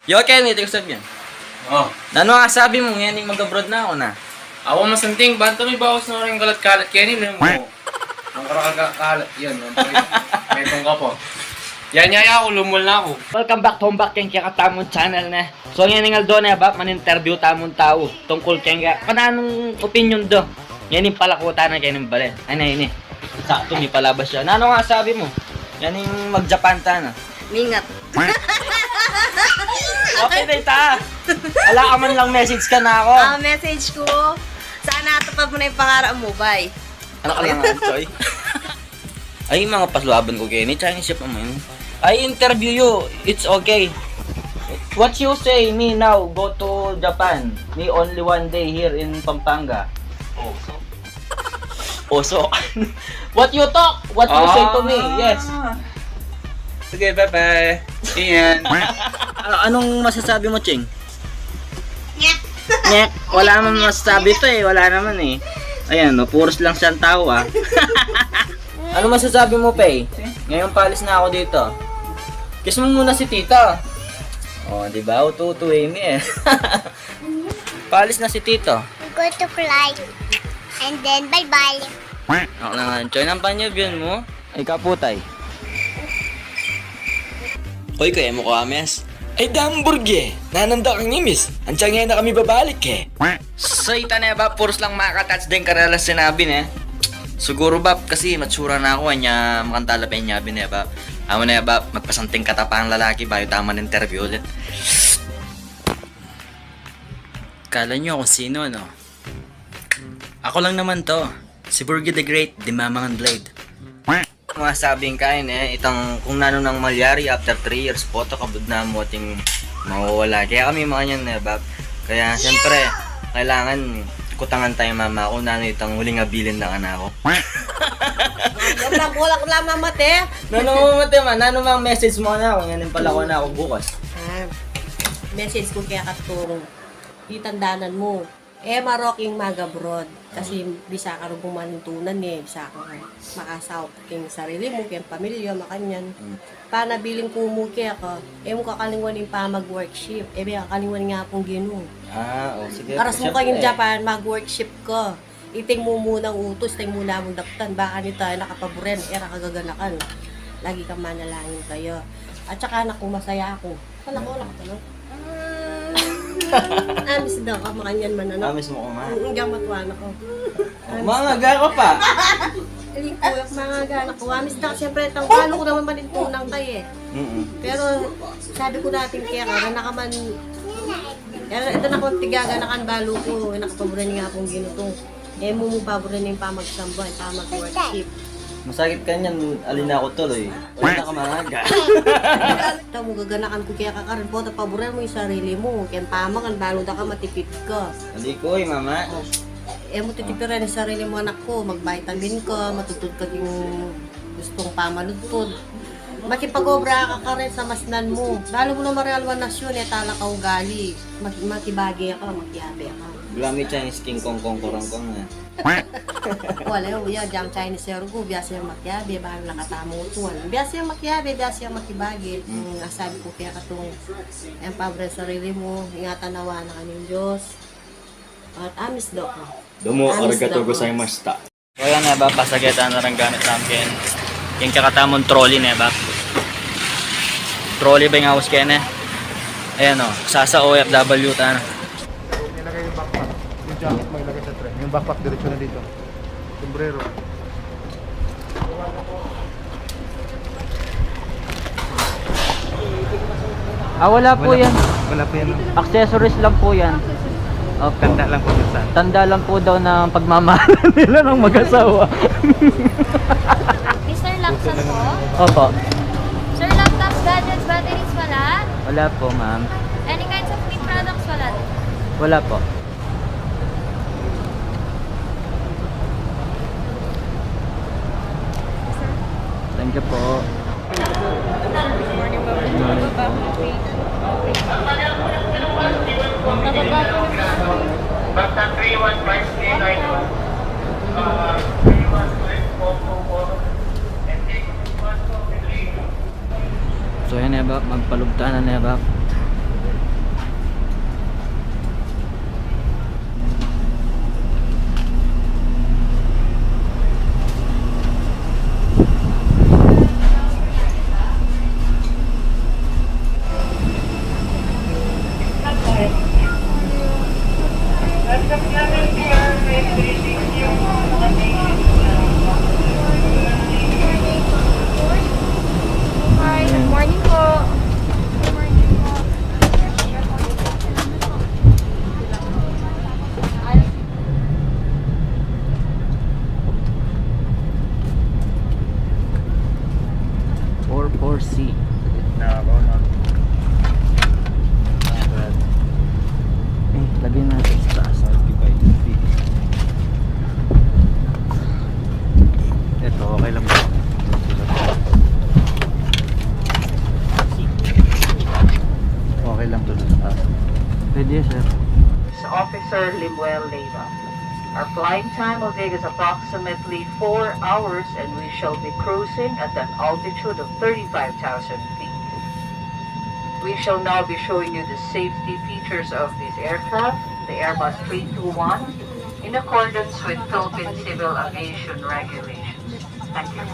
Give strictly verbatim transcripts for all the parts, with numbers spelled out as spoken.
Yo, Kenny, tingnan sabihin. Oh. Nanu masasabi mu ngening mag-abroad na aku na? Aku masanting, banta mi bawas na rin kalat-kalat, Kenny, ne mo. Ang karakal-kalat, yan. Ang may, may tungka po. Yan, yan, yan, ulumul na aku. Welcome back to Humbak, keng kekatamung channel, ne. So, ngening aldo ne, Bap, man-interview tamung tau tungkul keng kaya, kananung opinyon do. Ngening palakutan na keng balen. Ay, na, ini. Saktu, mi palabas ya. Nanu masasabi mu? Ngening mag-Japan ta na. Mingat. Okay na ita. Ala ka man lang message kanaku? Ah, message ku, sana atupad mu na ing pangarap mu. Bye. Ano ka lang, Choy? Ay, mga pasluaban ku keni, Chinese chef naman. I interview you, it's okay. What you say, me now go to Japan, me only one day here in Pampanga. Oh, so? Oso. What you talk? What you say to me? Ah. Yes. Sige, bye-bye. Iyan. Ano, anong masasabi mo, Ching? Nyek. Nyek. Wala naman masasabi to eh. Wala naman eh. Ayan, no, puros lang siyang tawa. Ano masasabi mo, Pei? Ngayon palis na ako dito. Kiss mo muna si Tita. Oh, di ba? Utu-utu, Amy eh. Palis na si Tito. Go to fly. And then, bye-bye. Ako na nga, Choy, nang panyabyan mo? Ay, kaputay. Hoy, kaya mo ko, Ames? Ay, damburge! Nananda kang imis. Antsa nga na kami babalik, eh. Say, tane ba, puros lang makatats din karela sinabi, ne? Siguro, Bap, kasi matsura na ako, anya makantala pa inyabi, ne, Bap? Amo na, Bap, magpasanting katapang lalaki, bayo tama interview ulit. Kala nyo kung sino, no? Ako lang naman to. Si Burgi the Great, di mamangan blade. Masabing kain eh, itang kung nanu nang malyari after three years, poto kabud na mo ating mawawala. Kaya kami mga yan eh, Bab. Kaya siyempre, kailangan kutangan tayo mama kung nanu itang huling abilin na kanako. Wala, wala, wala mamate. Nanu mamate man, nanu mang message mo na kung yan yung pala ko na ako bukas. Ah, message ko kaya katong itandanan mo. E, marok ing mag-abroad. Kasi bisa ka rung bumalintunan e, bisa ka makasawa king sarili mu, king pamilya, makanyan. Mm. Panabilin ku mu keka, e mu kakalingwan ing pamag-worship, e mu kakalingwan ing Apung Ginu. Ah, o, sige. Aras mu kayung Japan, mag-worship ka. Iting mumunang utus, iting muna mung daptan, baka nita, e na ka paburen, e ra ka gaganakan. Lagi kang manalangin kaya. At saka, naku, masaya ako. Anak ko, anak ko, no? Amis daw ka, makanyan man, ano? Amis mo ko, ma. Mm, gamatuan ako. Mangaga ka pa. Lingkuyok, mangaga, anak ko. Amis daw, siyempre, tang, paano ko naman manintunang kayo, eh? Mm-mm. Pero, sabi ko natin kaya ka, na ka man, kaya ito na ko, tigaganakan, balo ko, eh, nakapaburan nga akong ginutong. E mu mu paburen ing pamagsamba, ing pamag-worship. Masakit kanyan, alin ako tuloy. Wala na ka mangaga. Ita mu, gaganakan ku keka karin, pota paburen mu ing sarili mu. Keng pamangan, balu da ka matipid ka. Hindi ko, eh, mama. O. E mu titipiran ing sarili mu, anak ko. Mag-vitamin ka, matudtud ka king gustung pamanudtud. Makipag-obra ka karin sa masnan mu. Balu mu na mareal a nasyon, e tala ka ugali. Mag-, makibage ka, makiabe ka. Bula mi Chinese King Kong Kong Korong Kong, eh. Wala, ya, jang Chinese, ya, rugu, biasa yang makiabe, balu na katamu tuan. Biasa yang makiabe, biasa yang makibage. Hmm. Hmm, asabi ku kaya katung, yang pabre sarili mu, ingatan na wa na ka ning Dios. At amis do ka. Domo arigatou gozaimashita. So, yan, ne, Bab, pasage tana ring gamit namu keni. Ing kekatamung trolley, ne, Bab. Trolley ba ing aus keni? Ayan, o, sasa O F W tana. Ilagay yung backpack. Yung jacket mo, ilagay sa tray. Yung backpack, diretso na dito. Sombrero. Ah, wala po yan. Wala po yan, ma'am. Accessories lang po yan. Opo. Tanda lang po minsan. Tanda lang po daw ng pagmamahalan nila ng mag-asawa. Mister Laksan po? Opo. Sir, laptops, gadgets, batteries, wala? Wala po, ma'am. Any kinds of clean products, wala din? Wala po. Thank you po. Good morning, ma'am. Good morning. Pababa po, please. Pababa po, please. Basta three one five three nine one. Uh, three one five four four four. And take So, yan, ne, Bab, magpalubta na, ne, Bab. Ready, sir. This is Officer Limuel Leiva. Our flying time will take us approximately four hours, and we shall be cruising at an altitude of thirty-five thousand feet. We shall now be showing you the safety features of this aircraft, the Airbus three two one, in accordance with Philippine Civil Aviation Regulations. Thank you.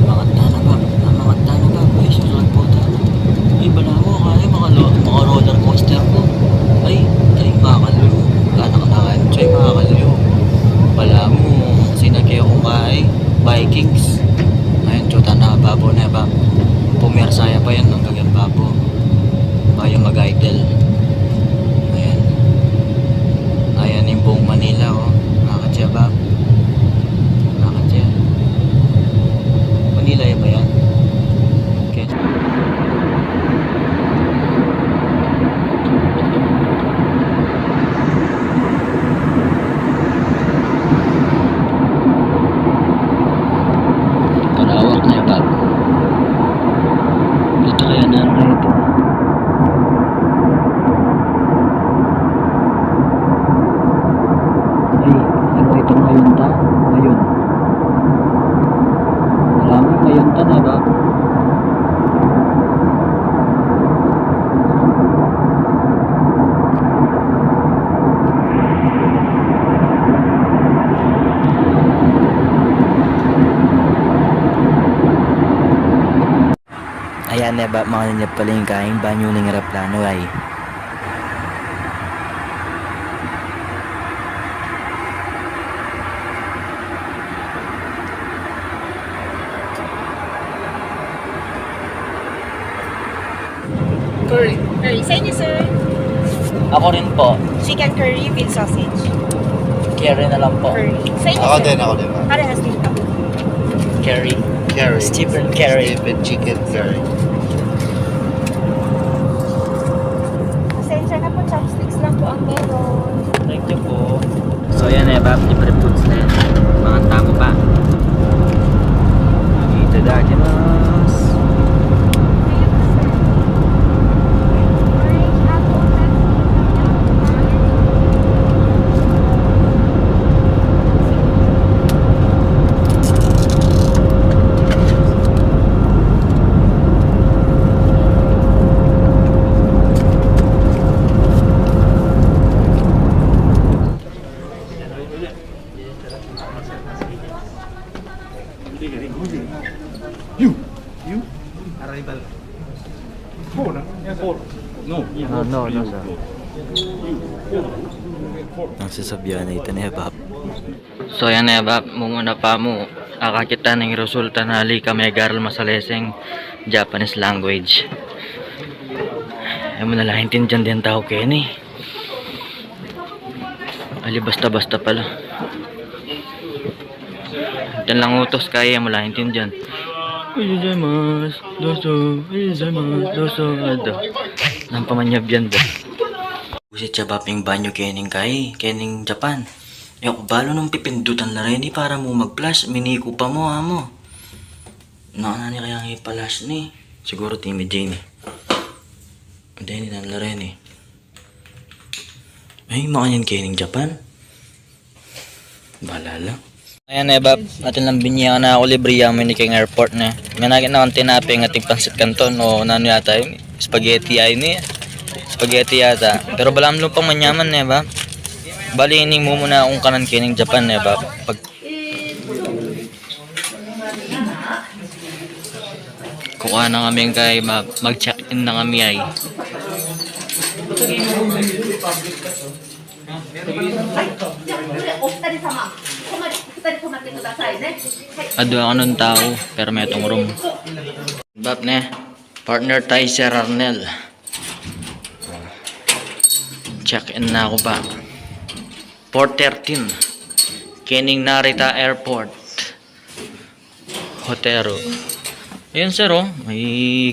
Mamangat na, Bab. Mamangat na, Bab. Ay, sus, lagputan. Ay, balamu, kaya makalo-, maka-roller coaster ku. Ay, ay, makakalu. Anak na kayo, ay, makakalu. Balamu, sinagya ku kay Vikings. Ayun, tsuta na, babo na, Bab. Pumersa ya pa yan, hanggang yan, babo. Bayu mag-idle. Ayan. Ayan ing buung Manila, o. Makakatsa, Bab. Makakatsa. Manila ya ba yan? Okay. Malawak na ya, Bab. Ito kaya na ito. Ay, ano ito ngayon ta? Ngayon. Alam mo, ngayon ta na, Bab. Ayan ne, Bab, makanyan ya pala ing kaing banyu ning eroplano, ay. Curry. Curry. Sa inyo, sir? Ako rin po. Chicken curry with sausage. Curry na lang po. Curry. Sa inyo, sir? Ako din, ako din, ma'am. Parehas din po. Curry. Curry. Stephen Curry. Stephen Chicken Curry. Pasensya na po, chopsticks lang po ang meron. Thank you po. So, yan e, Bab, libre foods na yan. Mga tamo pa. Itadakimasu. You. You. Arrival. Four, no? Four. No. No, no, no, sir. Four. Ang sasabihan na ito ni Bab. So, yan ne, Bab. Mumuna pa mu. Akakit ta ning resulta na ali kami garal masaleseng Japanese language. E mu na la aintindian deng tau keni. Ali basta-basta pala. Atin lang utos kaya, e mu la aintindian. Arigatou gozaimasu, dozo, arigatou gozaimasu, dozo, ada. Nang pamanyabyan da. Buset ya, Bab, ing banyu kening kai, kening Japan. E ku balu nung pipindutan la reni para mu mag-flush, miniku pa mu, amu. Nanu ne kaya ing i-flush ne? Siguru timi Jane. Deni, nanu la reni? Ay, makanyan kening Japan. Bala la. Ayan e, Bab, atin lang binye na aku libre ya mu ini keng airport ne. Menakit na kung tinape, ating pansit kanton o nanu yata ini. Spaghetti ya ini. Spaghetti yata. Pero balamu lupang manyaman ne, Bab. Bali, ini mumuna kung kanan kening Japan ne, Bab. Pag Kukua na kami kay, mag-, mag-check-in na kami ay. Adwa kanung tau, pero metung room. Bap ne, partner tayo, Sir Arnel. Check-in na ku pa. Four thirteen. Kening Narita Airport. Hotero. Ayan, sir, oh. May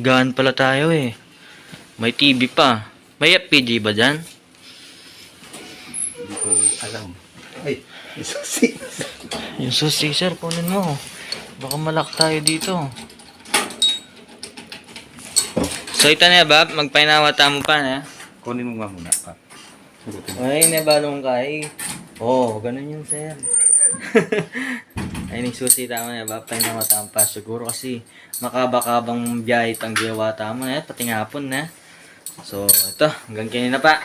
higaan pala tayo, eh. May T V pa. May F P G ba dyan? Hindi ko alam. Ay, yung susi. Yung susi, sir, kunin mo. Baka ma-lock tayo dito. So, ita na, Bap. Magpainawa tamu pa, ne? Kunin mo nga muna, Pap. Sagutin mo. Ay, ne, balong ka, eh. Oh, ganun yun, sir. Ay, ning susi tamu, ne, Bap. Painawa tamu pa. Siguro kasi makaba-kabang biyahe itang gewa tamu, ne? Pati ngapun, ne? So, ito. Hanggang kanina pa.